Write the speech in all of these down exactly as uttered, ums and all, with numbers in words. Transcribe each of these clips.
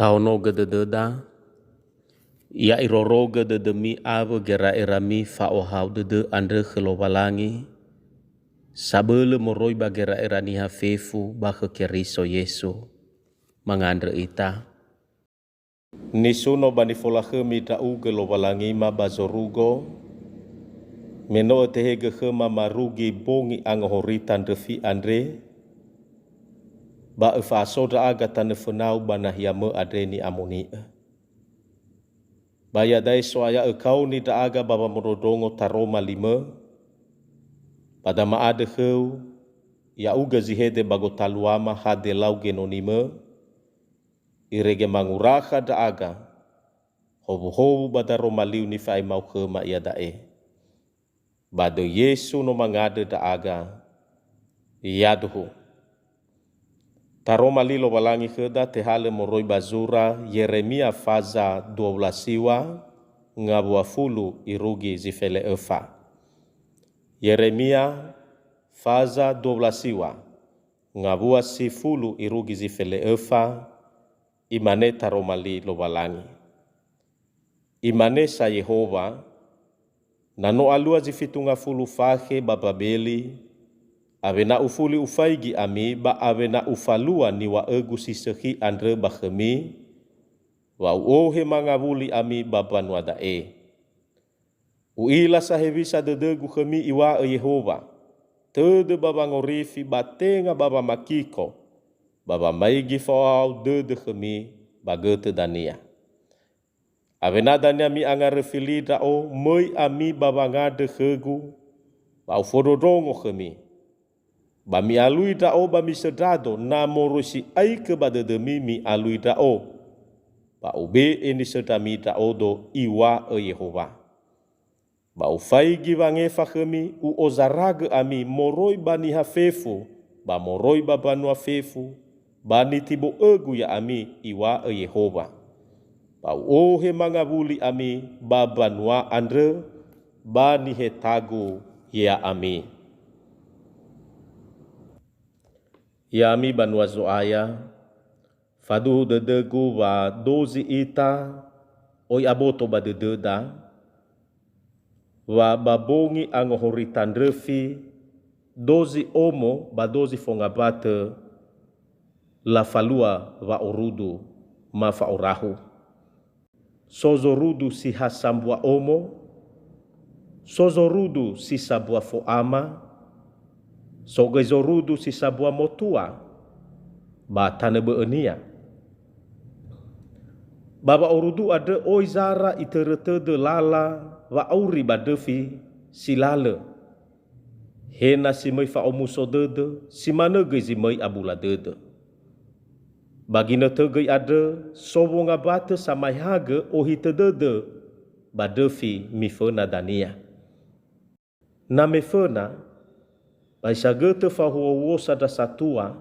Aonogö dödöda, ya irorogö dödömi awö gera'erami fa'ohahau dödö andrö khö Lowalangi, sabölö moroi ba gera'era niha fefu ba khö Keriso Yesu. Mangandrö ita. Nisuno ba nifolakhömi ndra'ugö Lowalangima ba zorugo, me no ötehegö khöma marugi bongi angohorita ndröfi andre, ba öfa'aso ndra'aga tanö fönau ba nahiamö andre ni'amoni'ö. Ba iada'e So'aya ökaoni ndra'aga ba wamondrondrongo taroma limö, ba da ma'andrö khöu, ya'ugö zi hede ba gotaluama hadelau genonimö, irege mangurakha ndra'aga, howuhowu ba daroma liu nifa'ema'u khöma iada'e. Ba döi Yesu no mangandrö ndra'aga. Yaduhu. Taroma li Lowalangi khöda tehalö moroi ba zura Yeremia faza dua wulu a siwa ngawua fulu irugi zi fele öfa. Yeremia faza dua wulu a siwa ngawua sifulu irugi zi fele öfa, imane taroma li Lowalangi. Imane sa Yehowa, "Na no alua zi fitu ngafulu fakhe ba Babeli, awena ufuli ufaigi ami ba awena ufalua niŵa'ögu si sökhi andrö ba khömi, wa u'ohe mangawuli ami ba mbanua da'e." U'ila sa hewisa dödögu khömi iŵa'ö Yehowa, tödö ba wangorifi ba tenga ba wamakiko, ba wamaigi fa'ohahau dödö khömi ba götö dania. Awena dania mi'angaröfi li ndra'o, möi ami ba wangandrö khögu, ba ufondrondrongo khömi. Ba mi'alui ndra'o ba misöndrado, na moroi si'aigö ba dödömi mi'alui ndra'o. Ba ube'e nisöndrami ndra'odo, iŵa'ö Yehowa. Ba ufaigi wangefa khömi, u'ozaragö ami moroi ba niha fefu, ba moroi ba mbanua fefu, ba nitibo'ögu ya'ami, iŵa'ö Yehowa. Ba u'ohe mangawuli ami ba mbanua andrö, ba nihetagu ya'ami. Ya'ami banua Zo'aya, faduhu dödögu wa dozi ita, oi aboto ba dödöda, wa ba bongi angohorita ndröfi, dozi omo ba dozi fongambatö, lafalua wa'orudu ma fa'orahu. So zorudu si ha sambua omo, so zorudu si sambua fo'ama, so göi zorudu si sambua motua, ba tanö bö'önia. Ba wa'orudu andrö oi zara itörö tödö lala wa'auri ba ndröfi si lalö. He na si möi fa'omuso dödö, si manö göi zi möi abula dödö. Ba ginötö göi andrö, so wongambatö samaehagö ohitö dödö ba ndröfi miföna dania. Na meföna, ba isagötö fahuowuosa ndra satua,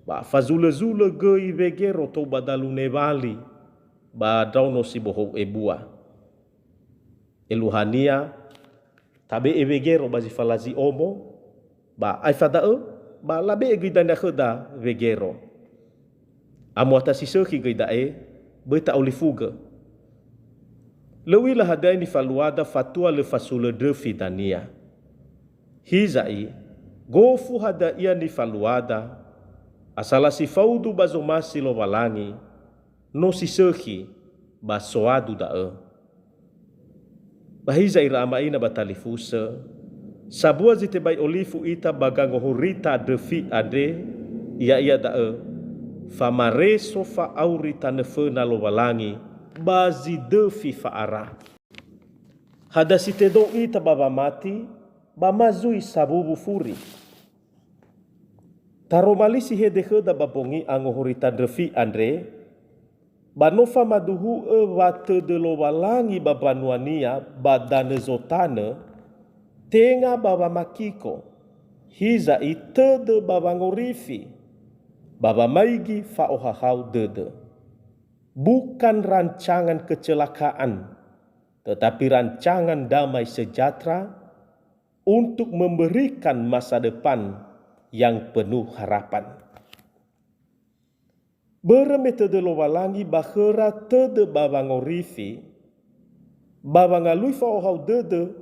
ba fazulözulö göi wegero tou ba dalu newali ba ndraono si bohou ebua. Eluahania, tabe'e wegero ba zi falazi omo, ba aefa da'ö, ba labe'e göi dania khöda wegero. Amuata si sökhi göi da'e, böi ta'olifugö. Lö u'ila hadia nifaluada fatua lö fasulö ndröfi dania. Hiza'i, gofu hadia ia nifaluada, asala si faudu ba zomasi Lowalangi, no si sökhi ba soadu da'ö. Ba hiza ira ama ina ba talifusö, sambua zi tebai olifu ita ba gangohorita ndröfi andre, ya'ia da'ö, famareso fa'auri tanö föna Lowalangi ba zi döfi fa'ara. Hadia si tedou ita ba wamati, ba ma zui sawuwu furi. Taroma li si hede khöda ba bongi angohorita ndröfi andre, ba no famaduhu'ö wa tödö Lowalangi ba mbanuania ba danö zotanö, tenga ba wamakiko, hiza'i tödö ba wangorifi, ba wamaigi fa'ohahau dödö. Bukan rancangan kecelakaan, tetapi rancangan damai sejahtera untuk memberikan masa depan yang penuh harapan. Börö me tödö Lowalangi ba khöra tödö ba wangorifi, ba wangalui fa'ohahau dödö,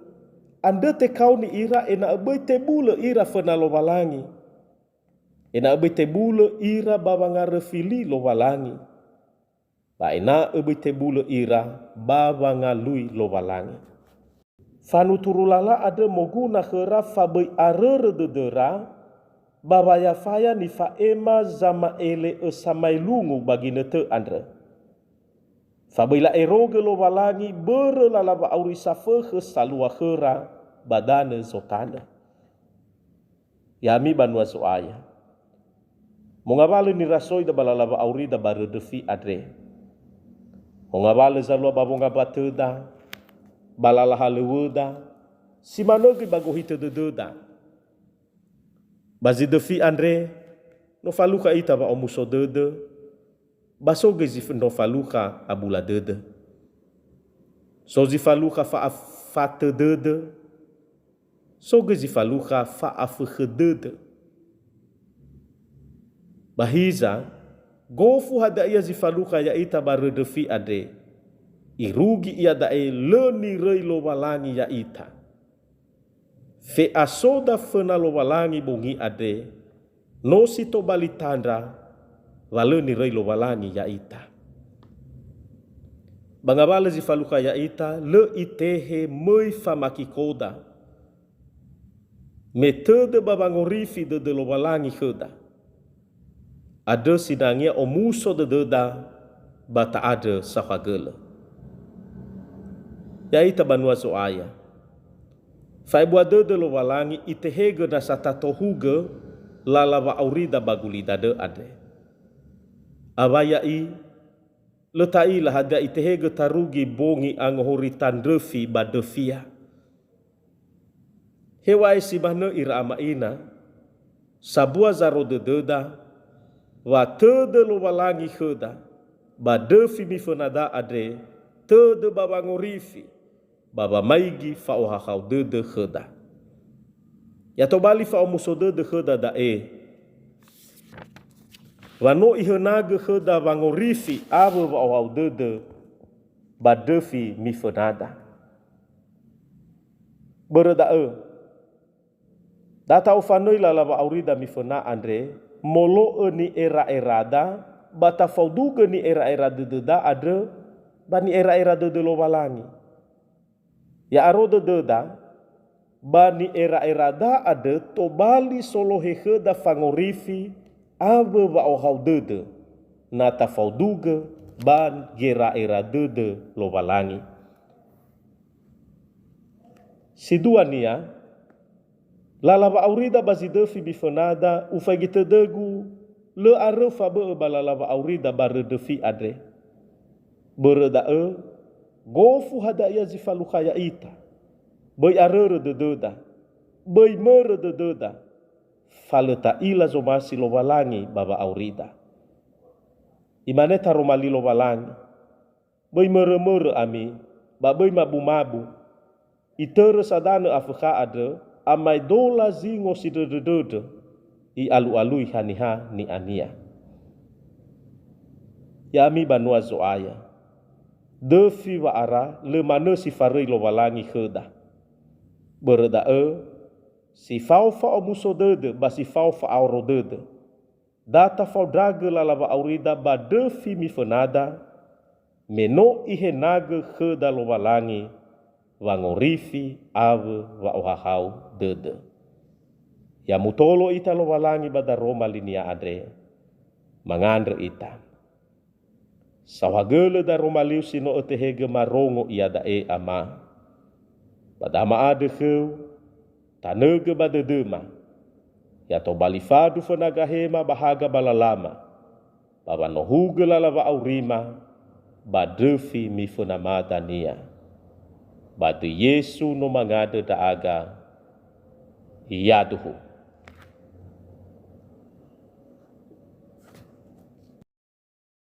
andrö tekaoni ira ena'ö böi tebulö ira föna Lowalangi, ena'ö böi tebulö ira ba wangaröfi li Lowalangi, ba ena'ö böi tebulö ira ba wangalui Lowalangi. Fanuturu lala andrö moguna khöra fa böi arörö dödöra, ba wayafaya nifa'ema zama'ele'ö samaelungu ba ginötö andrö. Fa böi la'erogö Lowalangi börö lala wa'auri safökhö salua khöra ba danö Zotanö. Ya'ami banua Zo'aya. Mongawalö nirasoida ba lala wa'aurida ba röndröfi andre. Mongawalö zalua ba wongambatöda, ba lala halöŵöda, si manö göi ba gohitö dödöda. Ba zi döfi andre, no falukha ita wa'omuso dödö, ba so göi zi f-, no falukha abula dödö. So zi falukha fa'afatö dödö, so göi zi falukha fa'afökhö dödö. Ba hiza, gofu hadia ia zi falukha ya'ita ba röndröfi andre, irugi iada'e lö niröi Lowalangi ya'ita. Fe'asoda föna Lowalangi bongi andre, no si tobali tandra, wa lö niröi Lowalangi ya'ita. Ba ngawalö zi falukha ya'ita, lö itehe möi famakikoda. Me tödö ba wangorifi dödö Lowalangi khöda. Andrö sinangea omuso dödöda ba ta'andrö saohagölö. Ya'ita banua Zo'aya. Fa'ebua dödö Lowalangi itehegö nasa tatohugö lala wa'aurida ba gulidanö andre. Awai ya'i, lö ta'ila hadia itehegö tarugi bongi angohori tandröfi ba ndröfia. Heŵa'ae si manö ira ama ina, sambua zaro dödöda, wa tödö Lowalangi khöda, ba ndröfi mifönada andre, tödö ba wangorifi, ba wamaigi fa'ohahau dödö khöda. Ya tobali fa'omuso dödö khöda da'e, wa no ihönagö khöda wangorifi awö wa'ohahau dödö ba ndröfi mifönada. Börö da'ö, da ta'ofanöi lala wa'aurida miföna andre, molo'ö ni'era'erada, ba tafaodugö ni'era'era dödöda andrö ba ni'era'era dödö Lowalangi. Ya'aro dödöda, ba ni'era'erada andrö tobali solohe khöda fangorifi awö wa'ohahau dödö, na tafaodugö ba gera'era dödö Lowalangi. Si duania, lala wa'aurida ba zi döfi mifönada, ufaigi tödögu, lö aröu fabö'ö ba lala wa'aurida ba röndröfi andre. Börö da'ö, gofu hadia ia zi falukha ya'ita, böi arörö dödöda, böi mörö dödöda, fa lö ta'ila zomasi Lowalangi ba wa'aurida. Imane taroma li Lowalangi, Böi mörö-mörö ami, ba böi mabu-mabu. Itörö sadanö Afökha andrö, amaedola zingo sindröndrö-ndröndrö, i'alu-alui haniha ni'ania. Ya'ami banua Zo'aya, döfi wa'ara lö manö si faröi Lowalangi khöda. Börö da'ö, si fao fa'omuso dödö ba si fao fa'aoro dödö. Da tafaondragö lala wa'aurida ba döfi mifönada, me no Ihenagö khöda Lowalangi wangorifi awö wa'ohahau dödö. Ya mutolo ita Lowalangi ba daroma linia andre, mangandrö ita. Saohagölö daroma liu si no ötehegö marongo iada'e, Ama. Ba da ma'andrö khöu, tanögö ba dödöma, ya tobali fandru föna gahema ba haga ba lalama, ba wanohugö lala wa'aurima ba döfi mifönama dania. Ba döi Yesu no mangandrö ndra'aga. Yaduhu.